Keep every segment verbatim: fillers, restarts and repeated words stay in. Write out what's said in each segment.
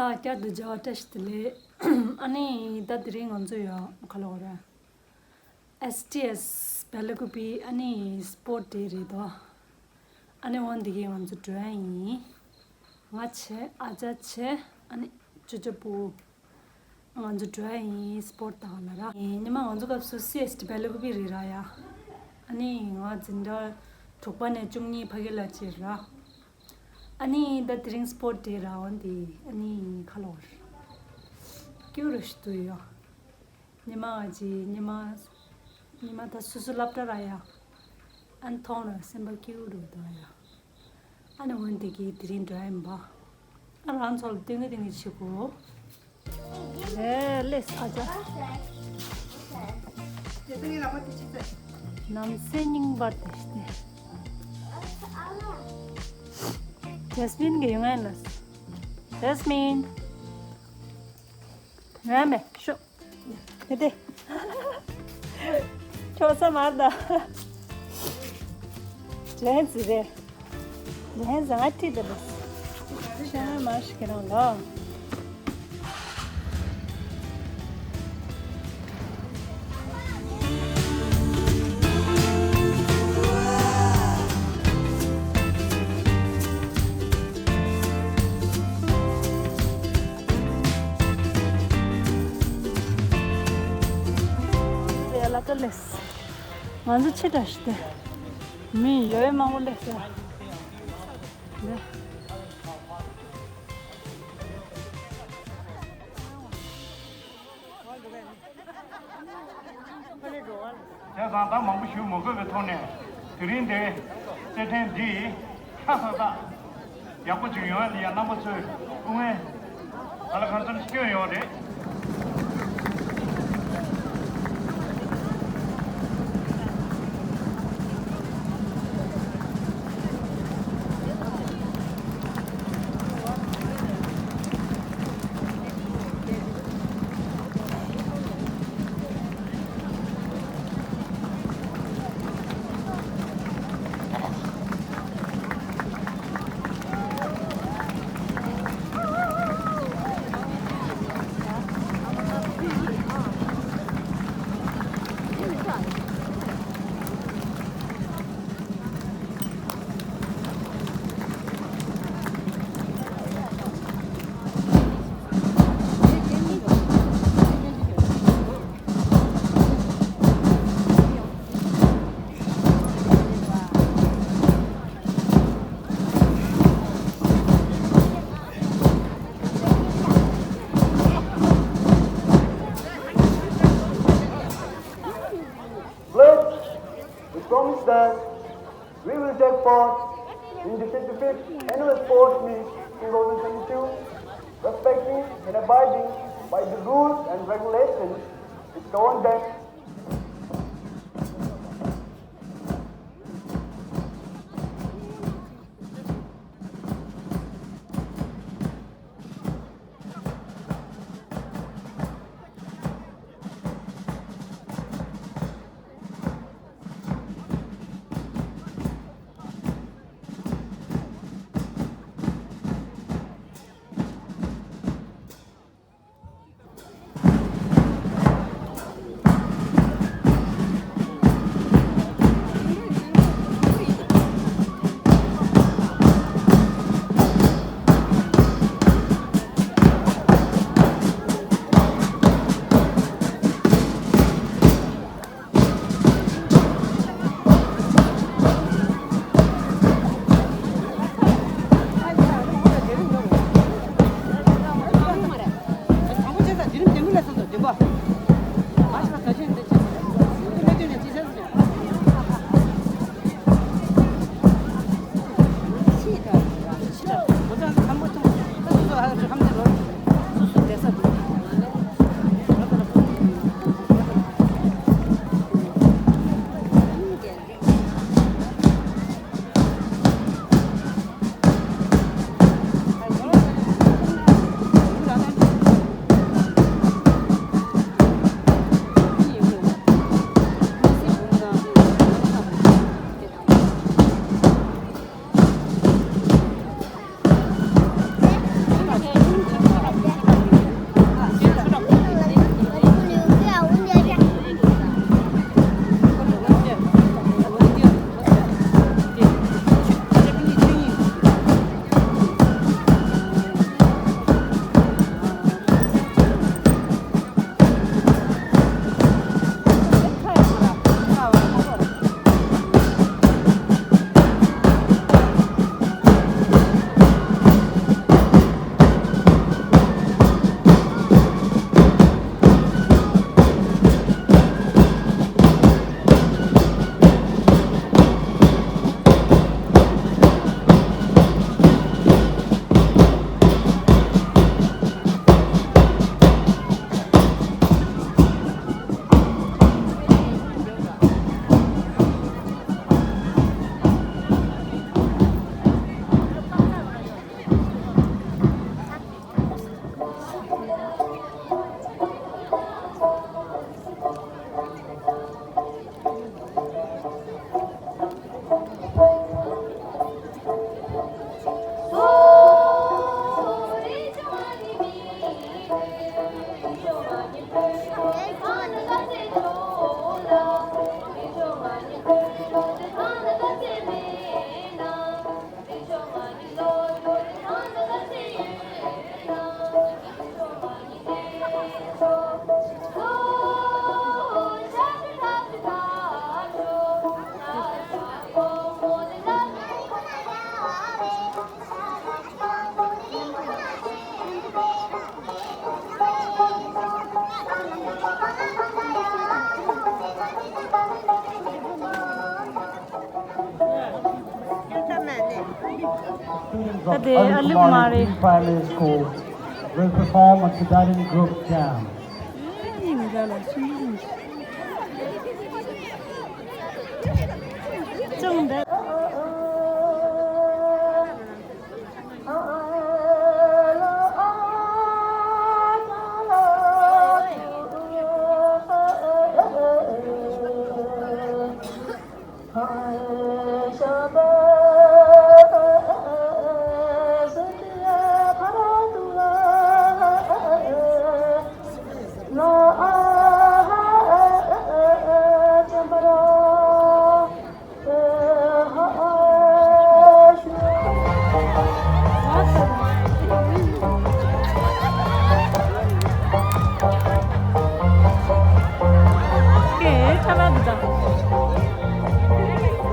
ཨ། བསྐྱར་དུ་མཇལ་བ་བཀྲ་ཤིས་བདེ་ལེགས། ཨ་ནི་ད་དེ་རིང་ང་ཚོ་ཡ་ག་ལ་བ་རེད། ཨེས་ཊི་ཨེས་སྦེ་ལ་ཀུ་པི་ཨ་ནི་སྤོར་ཊི་ཌེ་རེད་དོ། ཨ་ནི་འོ་འདི་གི་ང་ཚོ་འགྲོ་ཡ་ཡིན། ང་བྱས། ཨ་ཅག་བྱས། ཨ་ནི་ཅོ་ཅོ་པུ། ང་ཚོ་འགྲོ་ཡ་ཡིན་སྤོར་ཊི་ལྟ་ག་ལ་ར། ཉི་མ་ང་ཚོ་སྐབས་སུ་སི་ཨེས་ཊི་སྦེ་ལ་ཀུ་པི་རེད་ར་ཡ། ཨ་ནི་ང་འཛིན་གྲྭ་དྲུག་པ་ནས་བཅུ་གཉིས་ཕ་གི་ལ་ཅིག་ར། ཨ་ནི་ད་དེ་རིང་སྤོར་ཊི་ཌེ་ར་འོ་འདི་ཨ་ནི་ག་ལ་བ་རེད། སྐྱིད་རུ་ཞིག་འདུག་ཡ། ཉི་མ་ང་ཅི་ཉི་མ། ཉི་མ་ད་སོ་སོ་སློབ་གྲྭ་ར་ཡ། ཨ་ནི་མཐོང་ར་སེམས་པ་སྐྱིད་པོ་འདུག་ད་ཡ། ཨ་ནི་འོན་ཏེ་གི་དེ་རིང་འགྲོ་ཡ་ཡིན་པ། ཨ་རང་ཚོ་ལ་སྟོན་གི་སྟོན་གི་བྱེད་དགོས། ཨེ་ལེས་ཨ་ཅག་ནམ་སེ་རྙིང་པར་དེ་སྟེ། ཇེ་སི་མིན་གི་ཡོང་ཡ་ལ། ཇེ་སི་མིན། ང་མེད་ཤོག་དེ་དེ། ཁྱོད་ས་མར་ད། ཇན་ཟི་རེད། ཇན་ཟི་ང་ཁྲིད་དེ་རེད། ཤ་མ་ཤི་ཁེ་རང་ལ། ལ་ཀ་ལེས། ང་ཚོ་ཕྱི་དྲགས་ཤིག་སྟེ། མི་ཡོད་མང་པོ་སླེབས་སོང་། བྱས་ཙང་ད་མང་པོ་ཞུ་མི་དགོས་པའི་ཐོག་ནས་དེ་རིང་འདིའི་རྩེད་འགྲན་འདི་ཧྲ་ཧྲ་ཏག་ཡག་པོ་ཅིག་ཡོང་ཡ་ལ་ཡ་རྣམ་པ་ཚོས་སྐུ་ངལ་ག་ལ་གང་འཚམ་ཞིག་བསྐྱོན་ཡོད་རེད། Pledge, we promise that we will take part in the fifty-fifth Annual Sports Meet two thousand twenty-two, respecting and abiding by the rules and regulations which govern them. Ade, Alu Kumari Primary School will perform a Tibetan group dance.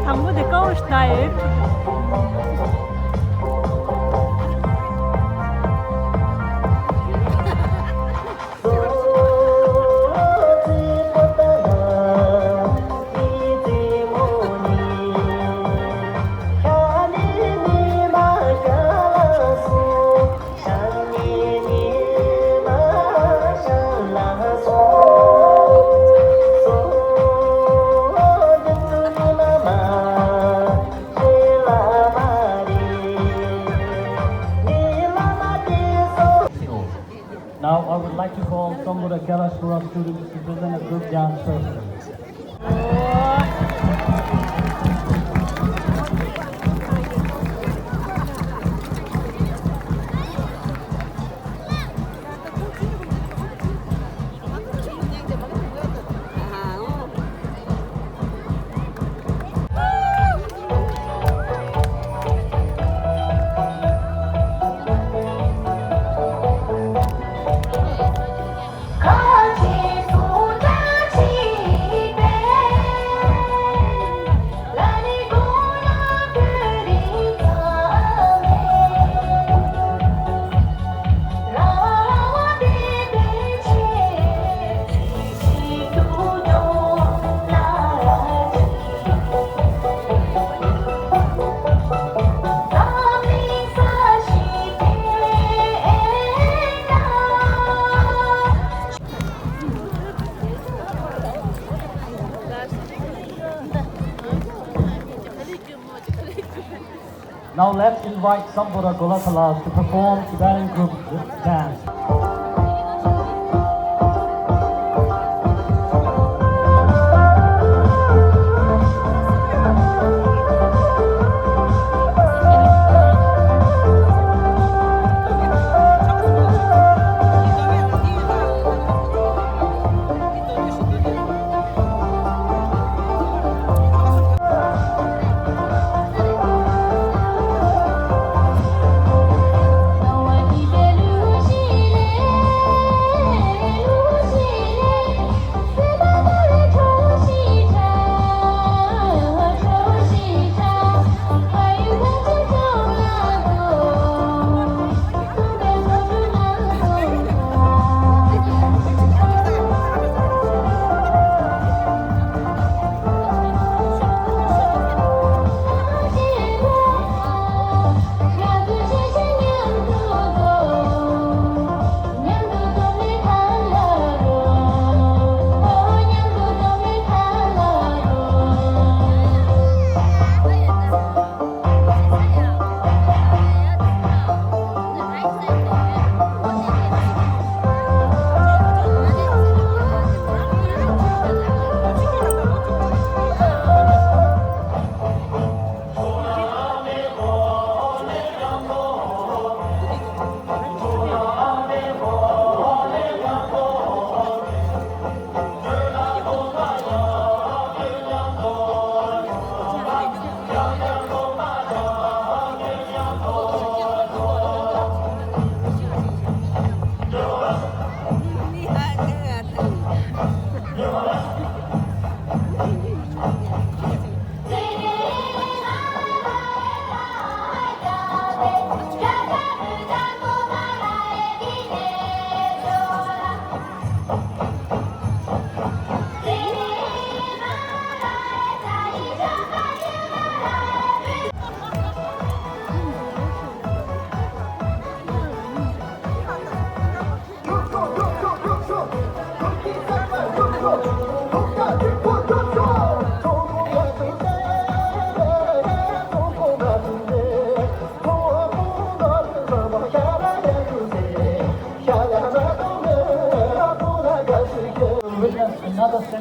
དང་པོ་དེ་ཀའོ་ཤ་ད་ཡོད། Now, I would like to call Sambuda Kailash Gora students to present a group dance first. Now let's invite Sambura Golakalas to perform Tibetan group dance.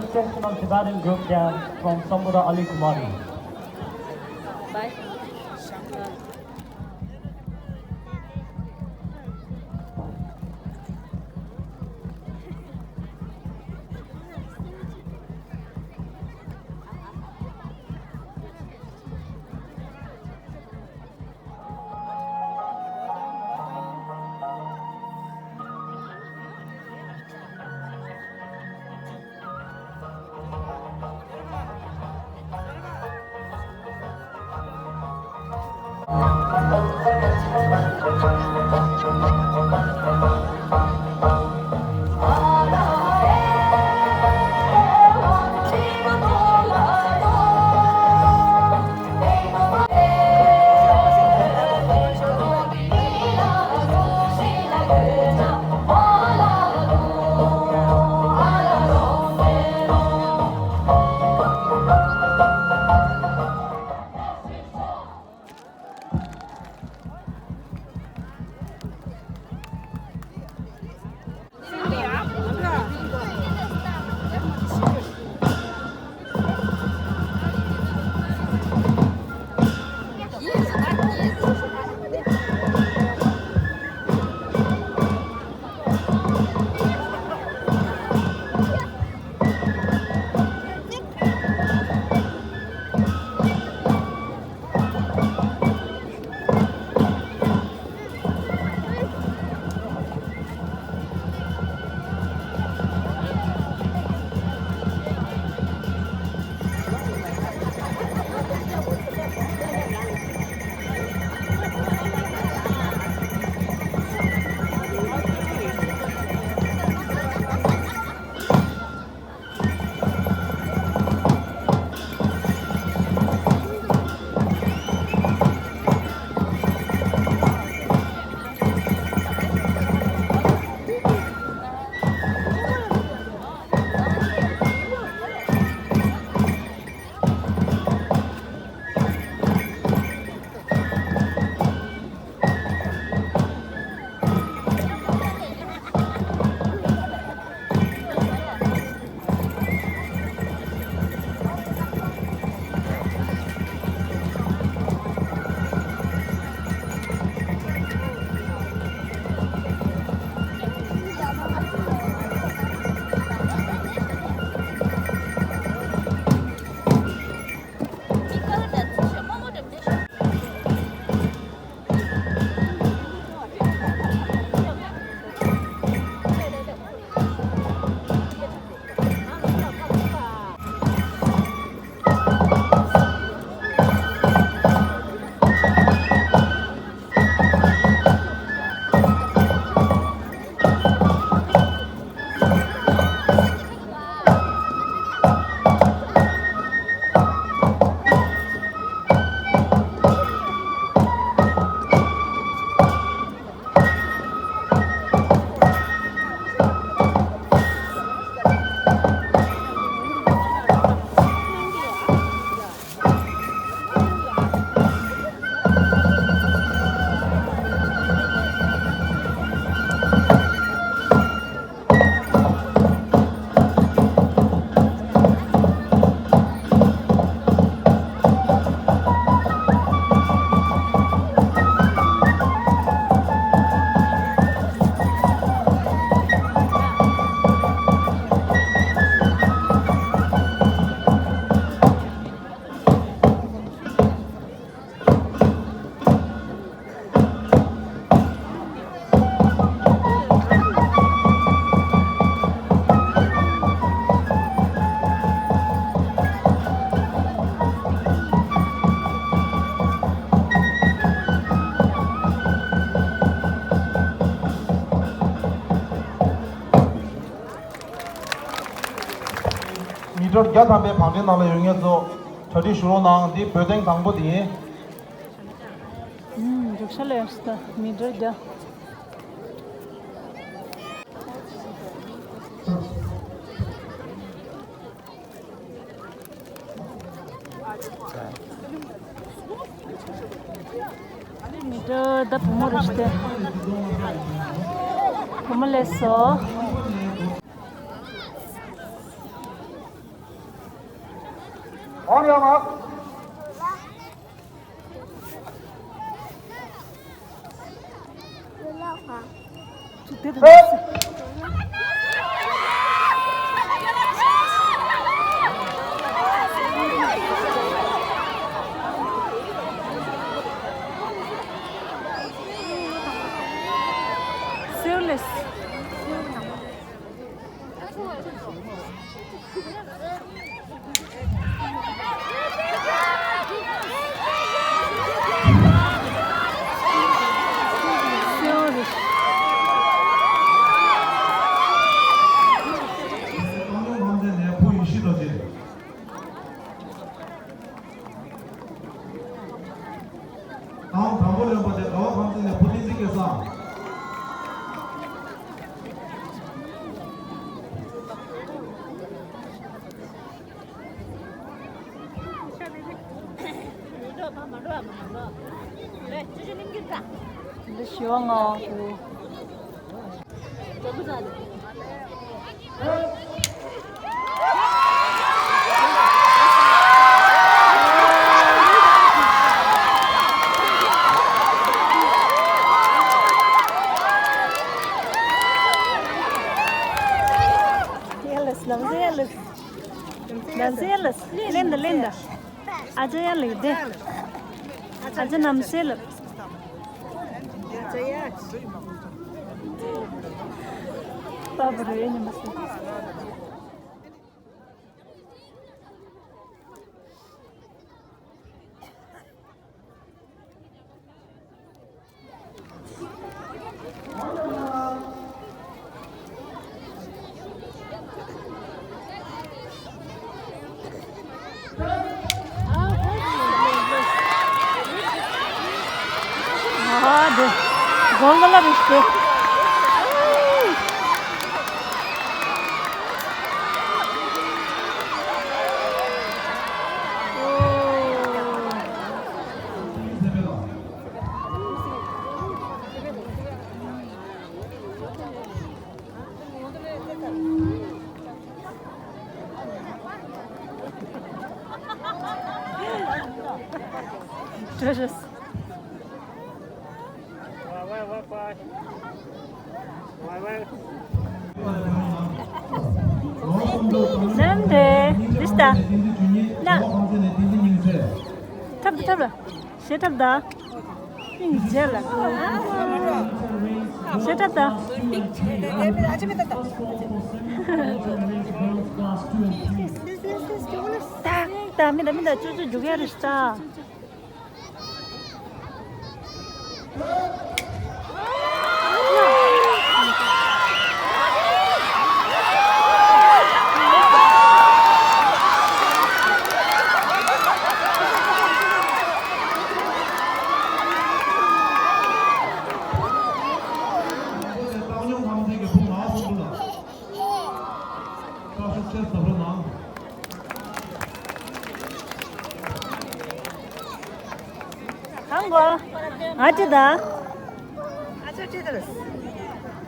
Session on Tibetan group dance from Sambura Ali Kumari. Bye. མི་ཊར་བརྒྱ་ཐམ་པའི་བང་ཁྲའི་ནང་ལ་ཡོད་མཁན་ཚོ་གྲ་སྒྲིག་ཞུ་རོགས་གནང་། འདི་བོད་ཐེངས་དང་པོ་དེ་ཡིན། ཨུམ། རིག་ཤ་ལ་ཡོད་ས་མི་ཊར་བརྒྱ། མི་ཊར་ད་བུ་མོ་རེད་ཤག་སྟེ། བུ་མོ་སླེབས་སོང་། On your mark. Seamless. དང་དང་པོ་ལེན་པ་དེ་དགའ་བ་ཁང་ཚན་ནས་བུ་བསྟན་འཛིན་སྐལ་བཟང་། འདི་ཞི་བ་ང་། ཡ་ལས་ལམ་ཟེར་ཡ་ལས། ལམ་ཟེར་ཡ་ལས། ལེན་ད་ལེན་ད། ཨ་ཅག་ཡ་ལས་དེ། ཨ་ཅག་ནམ་སེ་ལ། པ་བུ་རེ་ནི་མ་སེ། ཨ་དེ། གོང་ག་ལ་རུ་སྟེ། Treasures. ནམ་རེ། འདི་ལྟ། ན། ཐབ་ཐབ་ལ། ཞེ་ཐབ་ད། ཨིན་ཇེ་ལ། ཞེ་ཐབ་ད། ད་ད་མི་ད་མི་ད་ཅོ་ཅོ་རྒྱུག་ཡ་རེ་ཤི་ད། གང་གོ། ང་ཅི་ད།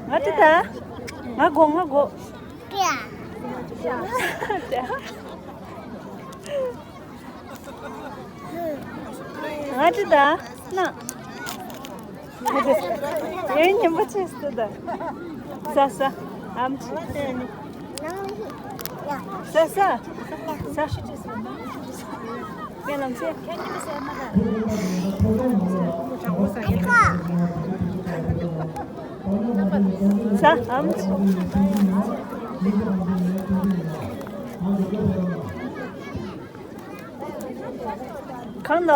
ང་ཅི་ད། ང་གོ་ང་གོ། ང་ཅི་ད། ན། ཨེ་ཉིན་པ་ཆེ་སྟེ་ད། ས་ས། ཨམ་ཆི། ས་ས། ས། ངས་ལམ་སེ། ས་ཨམ་ཆི། གང་ལ།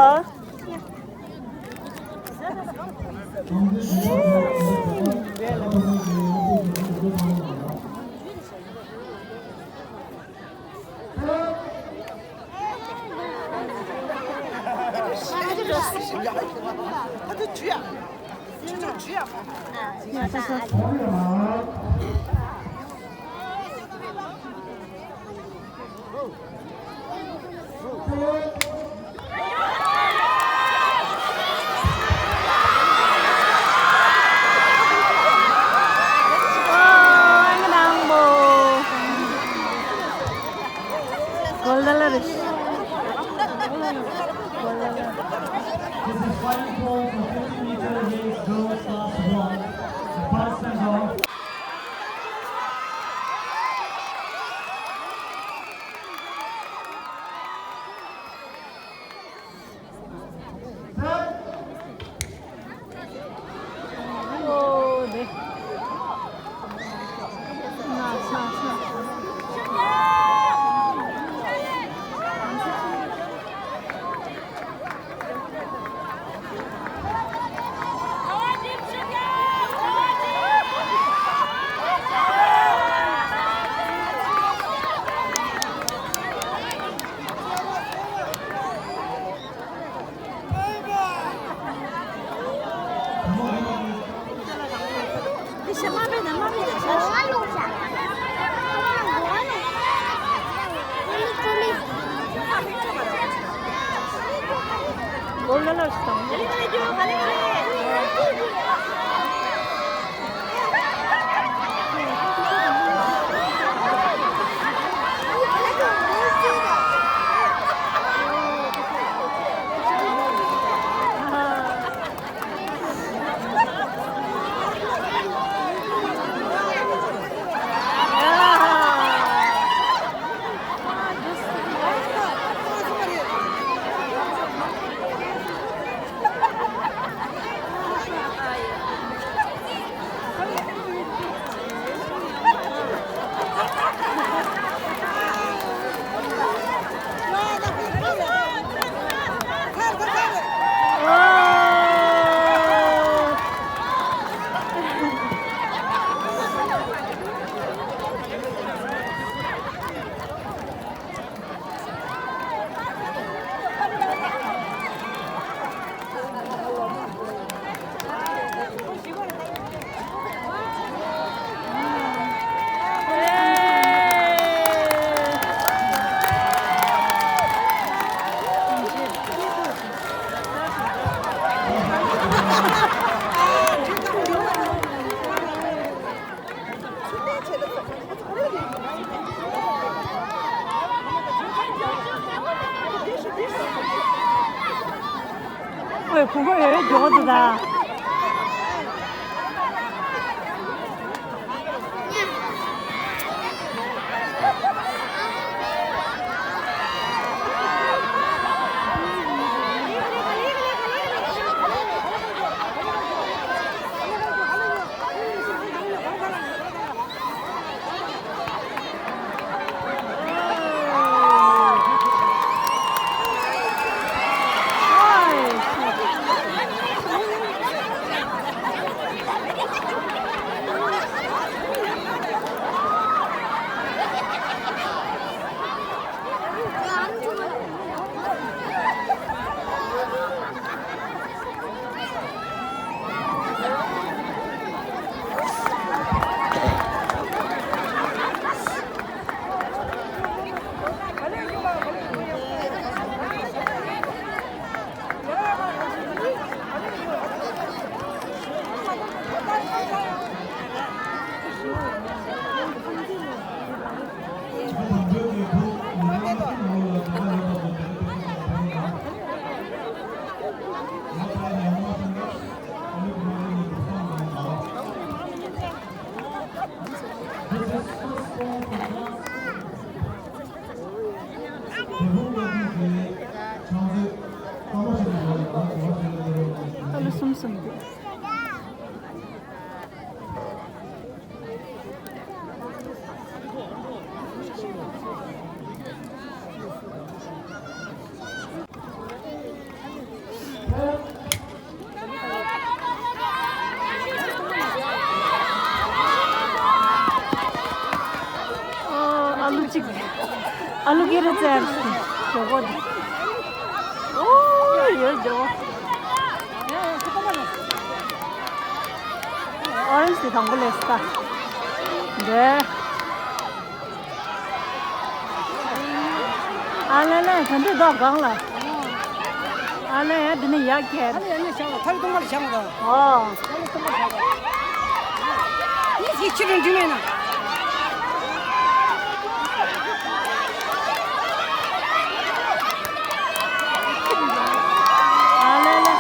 ཨོའི་ཕུ་གུ་ཡོད་རེད་མགྱོགས་འདུག་ད། ཨ་ལོ་གསུམ་གསུམ་འདུག་ཨ་ལུ་གཅིག་ཨ་ལུ་ཀེ་རེ་ཙེ་ཡར་ཞོག་གོ། ཨོ་ཡོད་འགྲོ། ཨོ་རེན་ཇི་དེ་དང་པོ་ལས་ཀ་འདྲེ། ཨ་ལེ་ལེ་ད་འདི་འདོག་གང་ལ། ཨ་ལེ་ཡ་འདི་ནི་ཡག་གེ། ཨ་ལེ་ཡ་ནི་བྱང་ལ་ཐ་ལི་ཏོང་པ་ལ་བྱང་ལ། ཨོ། ཐ་ལི་ཏོང་པ་བྱང་ལ། ཡིད་ཀྱི་ཕྱི་རུ་འགྲིག་མེད་ན། ཨ་ལེ་ལེ།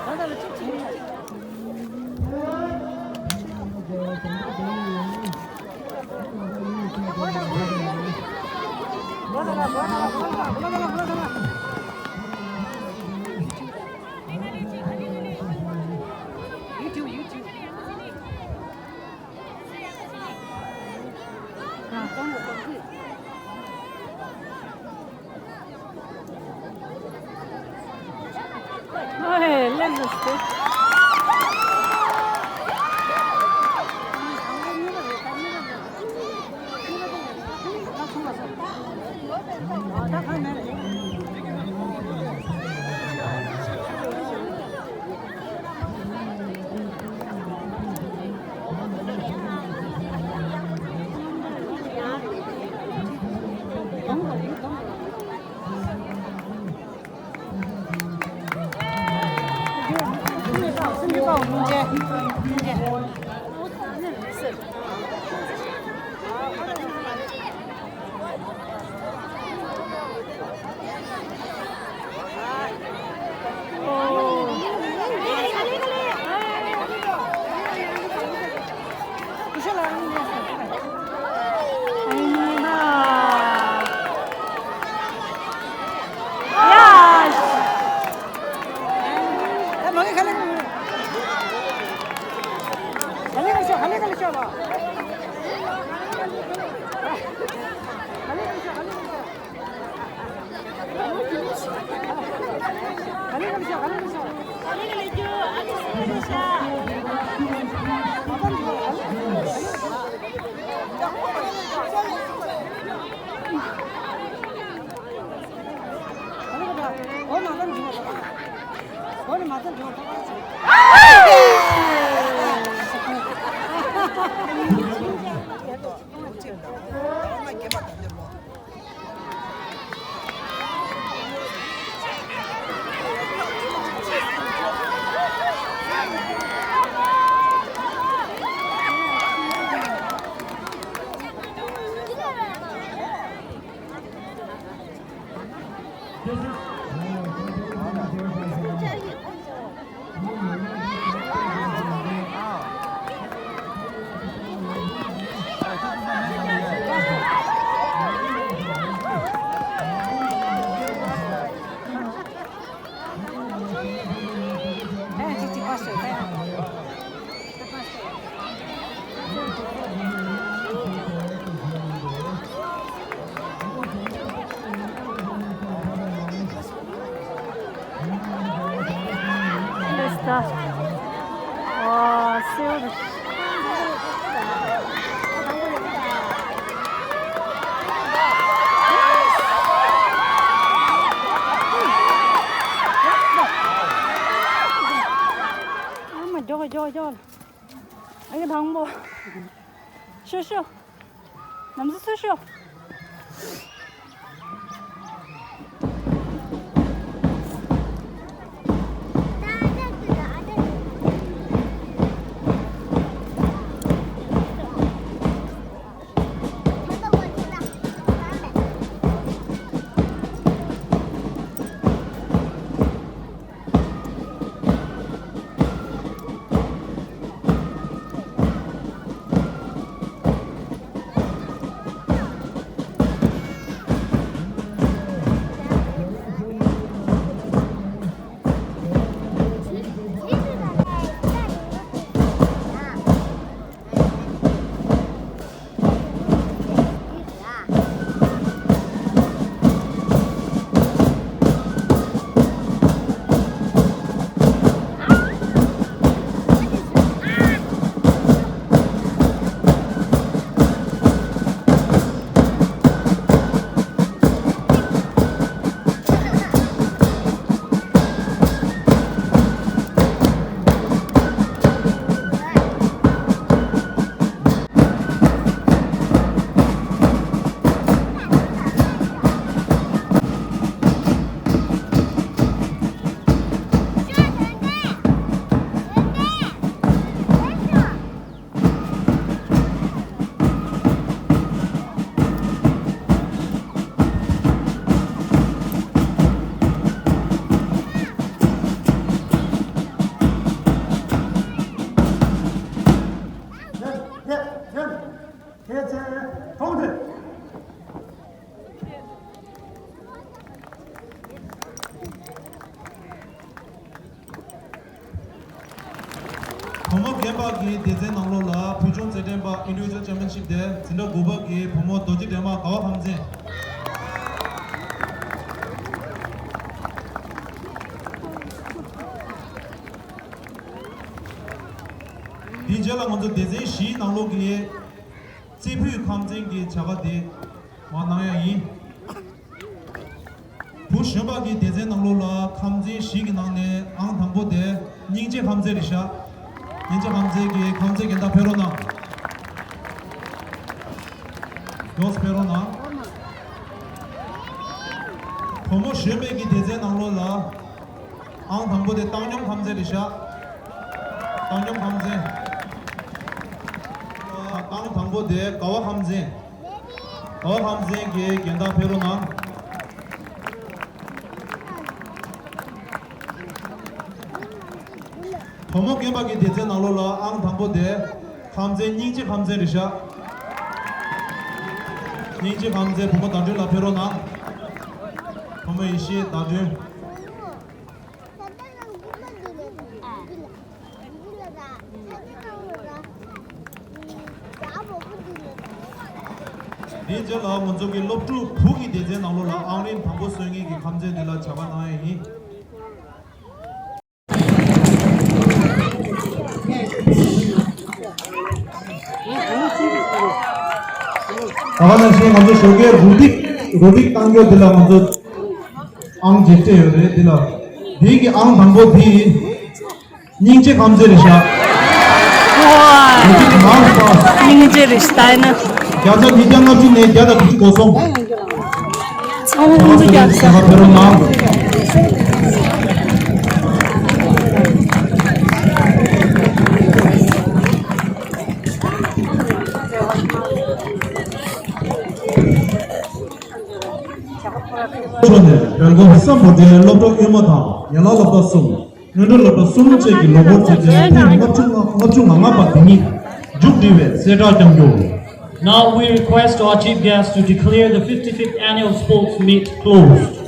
ད་ད་ལ་ཅིག་བྱེད་ཡ། ཨོ་ཧེ་ལེབ་ཟེར་ཏེ། མགྱོགས་མགྱོགས་མགྱོགས། ཨ་ཡེ་དང་པོ། ཤོ་ཤོ། ནམ་སུ་སུ་ཤོ། བུ་མོ་རྒན་པ་གི་སྡེ་ཚན་ནང་ལོགས་ལ་ཕུལ་བྱུང་རྩེད་འགྲན་པ་Individual Championship དེ་འཛིན་གྲྭ་དགུ་པ་གི་བུ་མོ་རྡོ་རྗེ་སྒྲོལ་མ་དགའ་བ་ཁམས་ཚན། དེའི་རྗེས་ལ་ང་ཚོ་སྡེ་ཚན་བཞིའི་ནང་ལོགས་ཀྱི་རྩེ་ཕུད་ཁམས་ཚན་གྱི་བྱ་དགའ་དེ་མར་གནང་ཡ་ཡིན། བུ་གཞོན་པ་གི་སྡེ་ཚན་ནང་ལོགས་ལ་ཁམས་ཚན་བཞི་གི་ནང་ནས་ཨང་དང་པོ་དེ་སྙིང་རྗེ་ཁམས་ཚན་རེད་ཤག་སྙིང་རྗེ་ཁམས་ཚན་གྱི་ཁམས་ཚན་རྒན་བདག་ཕེབས་རོགས་གནང་། མགྱོགས་སུ་ཕེབས་རོགས་གནང་། བུ་མོ་གཞོན་པའི་གི་སྡེ་ཚན་ནང་ལོགས་ལ་ཨང་དང་པོ་དེ་བཏང་སྙོམས་ཁམས་ཚན་རེད་ཤག་བཏང་སྙོམས་ཁམས་ཚན། ཨང་དང་པོ་དེ་དགའ་བ་ཁམས་ཚན། དགའ་བ་ཁམས་ཚན་གྱི་རྒན་བདག་ཕེབས་རོགས་གནང་། བུ་མོ་རྒན་པ་གི་སྡེ་ཚན་ནང་ལོགས་ལ་ཨང་དང་པོ་དེ་ཁམས་ཚན་སྙིང་རྗེ་ཁམས་ཚན་རེད་ཤག་སྙིང་རྗེ་ཁམས་ཚན་བུ་མོ་ཟླ་སྒྲོན་ལགས་ཕེབས་རོགས་གནང་། བུ་མོ་ཡེ་ཤེས་ཟླ་སྒྲོན། དེའི་རྗེས་ལ་ང་ཚོ་གི་སློབ་ཕྲུག་བུ་གི་སྡེ་ཚན་ནང་ལོགས་ལ་ཨང་རིམ་དང་པོ་སོན་མཁན་གྱི་ཁམས་ཚན་འདི་ལ་བྱ་དགའ་གནང་ཡ་ཡིན། ད་ག་ནང་བཞིན་ང་ཚོ་ཞོགས་ཀའི་རུ་སྒྲིག་རུ་སྒྲིག་བཏང་རྒྱུ་འདི་ལ་ང་ཚོ་ཨང་བརྒྱད་སྤྲད་ཡོད་རེད། འདི་ལ་འདི་གི་ཨང་དང་པོ་འདི་སྙིང་རྗེ་ཁམས་ཚན་རེད་ཤག་ཝ། རུ་སྒྲིག་མང་སུ་སྙིང་རྗེ་རེད་ཤག་ད་ཡིན་ན། བརྒྱ་ཆ་ཉིས་བརྒྱ་ལྔ་བཅུ་ནས་བརྒྱ་དང་དྲུག་ཅུ་གོ་སོང་། ཚང་མ་ཁོང་ཚོ་རྒྱབ་ས། ཕེབས་རོགས་གནང་། ཕྱོགས་ནས་བལ་སྒོ་ཧི་ས་མོ་ཊའི་སློབ་གྲྭ་དབུས་མ་དང་ཡན་ལག་སློབ་གྲྭ་གསུམ། སྔོན་འགྲོ་སློབ་གྲྭ་གསུམ་བཅས་ཀྱི་ལོ་འཁོར་བྱས་ཏེ་ཐེངས་ལྔ་བཅུ་ལྔ་ལྔ་བཅུ་ང་ལྔ་པ་དེ་ཉིད་མཇུག་སྒྲིལ་བའི་གསལ་བསྒྲགས་བསྐྱང་རྒྱུ། Now we request our chief guest to declare the fifty-fifth annual sports meet closed.